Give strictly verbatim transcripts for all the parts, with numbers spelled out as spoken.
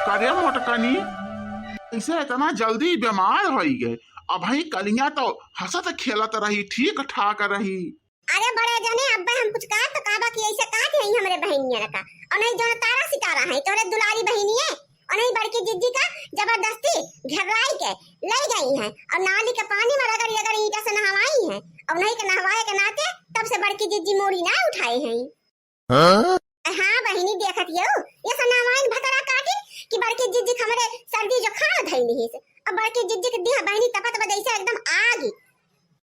करे मोटकनी, इसे इतना जल्दी बीमार होई गए? अबहीं कलिया तो हंसत खेलत रही, ठीक ठाक रही। अरे बड़े जने, अब्बे हम कुछ कहा तो कहबा कि ऐसे कहा थी हमरे बहिनिया का, और नहीं जो तारा सितारा है तोरे दुलारी बहिनिये, और नहीं बड़की जिज्जी का जबरदस्ती घेराई के ले गई है, और नाली के पानी में रगड़ रगड़ ईंटा से नहवाई है, और नहीं के नहवाए के नाते तब से बड़की जिज्जी मूड़ी ना उठाए हैं। हाँ? हाँ बहिनी, देखत यू, ये सनावाइन भतरा काटी कि बड़की जिज्जी के हमरे सर्दी जुकाम धइली है। अब बड़की जिज्जी के देह बहिनी तपत बा जैसे एकदम आगी।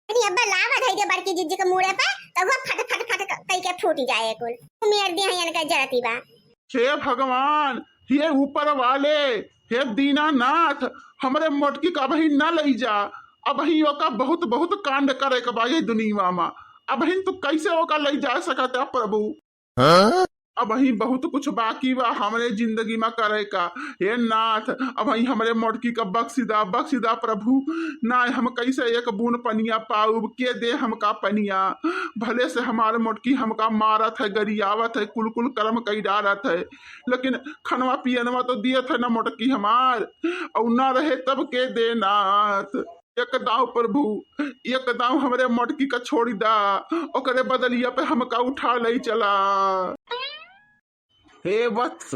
बहिनी, अब्बे लावा धइ दे बड़की जिज्जी के मूड़े पे, तो वो फट फट फट क-, कई के फूट जाए कुल। उमेर देह इनका जरती बा। हे भगवान, हे ऊपर वाले, हे दीनानाथ, हमरे मोटकी का अबही न लई जा, अबही ओका बहुत बहुत कांड करे के बा ये दुनिया में। अबही तू कैसे ओका लई जा सकत है प्रभु? हाँ? अबही बहुत कुछ बाकी बा हमरे जिंदगी में करे का। हे नाथ, अबही हमरे मोटकी का बख्शी दा, बख्शी दा प्रभु। ना हम कैसे एक बून पनिया पाउब, के दे हमका पनिया? भले से हमार मोटकी हमका मारत है, गरियावत है, कुल कुल कर्म कई डारत है, लेकिन खनवा पियनवा तो दियत है ना मोटकी हमार, और ना रहे तब के दे नाथ। एक दाव प्रभु, एक दाव हमरे मोटकी का छोड़ी दा, ओकरे बदलिया पे हमका उठा लई चला। हे वत्स,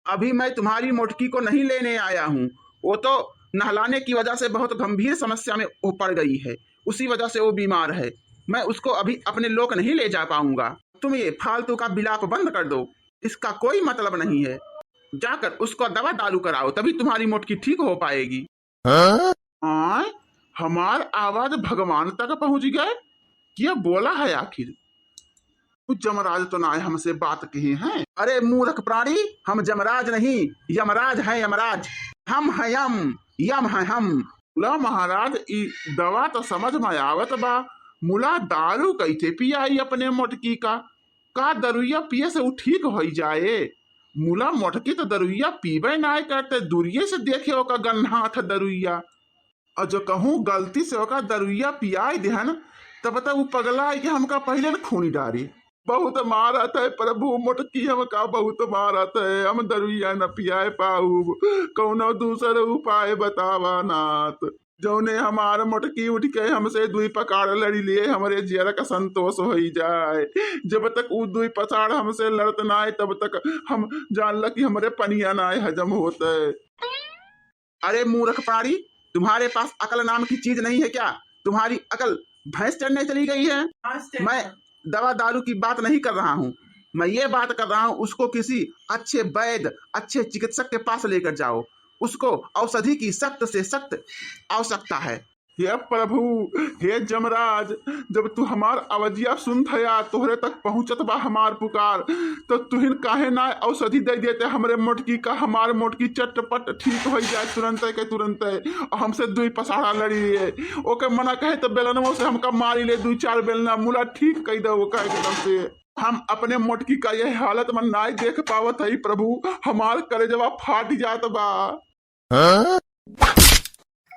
अभी मैं तुम्हारी मोटकी को नहीं लेने आया हूँ। वो तो नहलाने की वजह से बहुत गंभीर समस्या में वो पड़ गई है, उसी वजह से वो बीमार है। मैं उसको अभी अपने लोक नहीं ले जा पाऊंगा। तुम ये फालतू का विलाप बंद कर दो, इसका कोई मतलब नहीं है। जाकर उसको दवा दारू कराओ, तभी तुम्हारी मोटकी ठीक हो पाएगी। हाँ? आय, हमार आवाज भगवान तक पहुंच गए। क्या बोला है आखिर? कुछ जमराज तो ना आए हमसे बात कही हैं? अरे मूर्ख प्राणी, हम जमराज नहीं, यमराज हैं, यमराज। हम हैं यम, यम हैं हम। मुला महाराज, ई दवा तो समझ में आवत बा, मुला दारू कैसे पियाई अपने मोटकी का? का दरुइया पिए से उ ठीक होई जाए? मुला मोटकी तो दरुइया पीबे नाय करते, दूरिये से देखे ओका गन्हात दरुइया। और जो कहूँ गलती से ओका दरुइया पियाई देहन, तब तो उ पगला है कि हमका पहले न खूनी डारी। बहुत मारत है प्रभु, मोटकी हमका बहुत मारत है, हम दरुइया न पियाए पाऊब, कौनो दूसर उपाय बतावा नाथ। जौने हमार मोटकी उठ के हमसे दुई पसार लड़ी ले, हमरे जियरा का संतोष होई जाए। जब तक उ दुई पसार हमसे लड़त नाय, तब तक हम जान ल कि हमरे पनिया नाय हजम होत है। अरे मूर्ख प्राणी, तुम्हारे पास अकल नाम की चीज नहीं है क्या? तुम्हारी अकल भैंस चरने चली गई है? मैं दवा दारू की बात नहीं कर रहा हूँ, मैं ये बात कर रहा हूँ, उसको किसी अच्छे वैद्य, अच्छे चिकित्सक के पास लेकर जाओ, उसको औषधि की सख्त से सख्त आवश्यकता है। हे प्रभु, हे जमराज, जब तू हमार अवजिया सुनत हया, तोहरे तक पहुँचत बा हमार पुकार, तो तुहिन काहे ना औषधि दे देते हमरे मोटकी का, हमार मोटकी चटपट ठीक हो जाए तुरंते के तुरंते। और हमसे दुई पसारा लड़ी है, ओके मना कहे तो बेलनवो से हमका मारी ले, दुई चार बेलना मुला ठीक कई दे ओका एकदम से। हम अपने मोटकी का यह हालत में नाय देख पावत हई प्रभु, हमार करेजवा फाट जात बा। हाँ?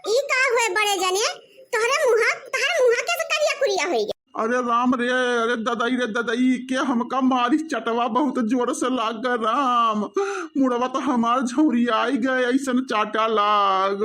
ई का हुए बड़े जने, तोहरे मुँहा, तोहरे मुँहा कैसे करिया कुरिया होई गया? अरे राम रे, अरे ददाई रे ददाई, के हमका मारी चटवा बहुत जोर से लाग गए राम, मुड़वा तो हमार झौरी आई गए, ऐसन चाटा लाग।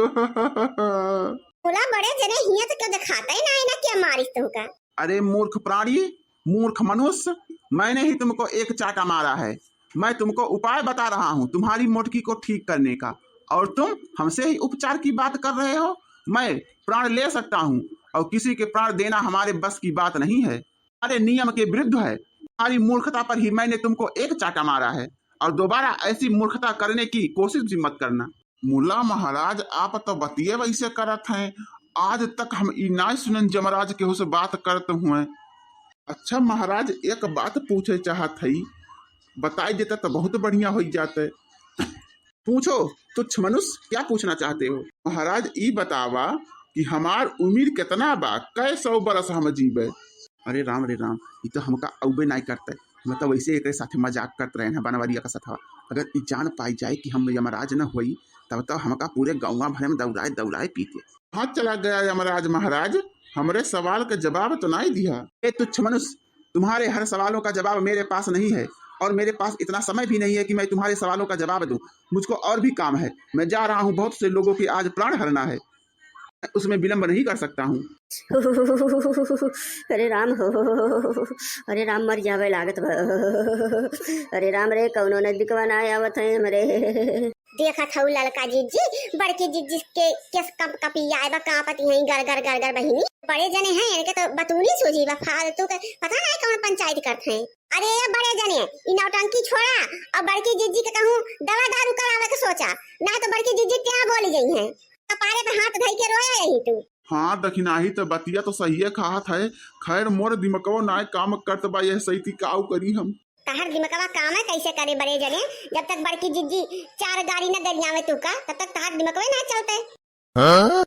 बोला बड़े जने, हियाँ तो क्यों दिखाता ही ना है ना क्या मारिस तुमका? अरे मूर्ख प्राणी, मूर्ख मनुष्य, मैंने ही तुमको एक चाटा मारा है। मैं तुमको उपाय बता रहा हूँ तुम्हारी मोटकी को ठीक करने का, और तुम हमसे ही उपचार की बात कर रहे हो। मैं प्राण ले सकता हूँ और किसी के प्राण देना हमारे बस की बात नहीं है, हमारे नियम के विरुद्ध है। तुम्हारी मूर्खता पर ही मैंने तुमको एक चाटा मारा है और दोबारा ऐसी मूर्खता करने की कोशिश भी मत करना। मुला महाराज, आप तो बतिये वैसे करत हैं, आज तक हम ई नाय सुनन जमराज केहू से बात करत हुए। अच्छा महाराज, एक बात पूछे चाहत हई, बताई देता तो बहुत बढ़िया होई जाते। पूछो तुच्छ मनुष्य, क्या पूछना चाहते हो? महाराज, ई बतावा कि हमार उमिर कितना बा, कै सौ बरस हम जीबे? अरे राम रे राम, ई तो हमका अउबे नाय करते, हम तो वैसे एकरे साथे मजाक करत रहे हैं बनवरिया का साथवा। अगर ई जान पाई जाए कि हम यमराज न होई, तब तो हमका पूरे गाँवा भरे में दौड़ाए दौड़ाए पीते। कहाँ चला गया यमराज महाराज? हमरे सवाल का जवाब तो नाय दिया। ए तुच्छ मनुष्य, तुम्हारे हर सवालों का जवाब मेरे पास नहीं है और मेरे पास इतना समय भी नहीं है कि मैं तुम्हारे सवालों का जवाब दूं। मुझको और भी काम है। मैं जा रहा हूँ, बहुत से लोगों के आज प्राण हरना है, उसमें विलंब नहीं कर सकता हूँ। अरे राम हो, अरे राम, मर जावे लागत बा। अरे राम रे, कौनो नजदीकवा ना आवत है हमरे। देखत हऊ ललका जिज्जी, बड़की जिज्जी के केस कंप कपियाए बा, कांपत हई गर गर गर गर बहिनी। बड़े जने हैं, इनके तो बतूनी सूझी बा, फालतू के पता नहीं कौन पंचायत करत हैं। अरे ये बड़े जने, ई नौटंकी छोड़ा और बड़की जिज्जी के कहूँ दवा दारू करावे के सोचा, ना तो बड़की जिज्जी क्या बोली गई हैं, कपारे पे हाथ धई के रोया यही तू। हाँ दखिनाही, तो बतिया तो सही है, खात है। खैर, मोर दिमकवा नाय काम करत बा, यह सही काऊ करी हम। तहर दिमकवा काम है कैसे करे बड़े जने? जब तक बड़की जिज्जी चार गाड़ी न गरियावे तू का, तब तक तहर दिमकवे ना चलते। हाँ?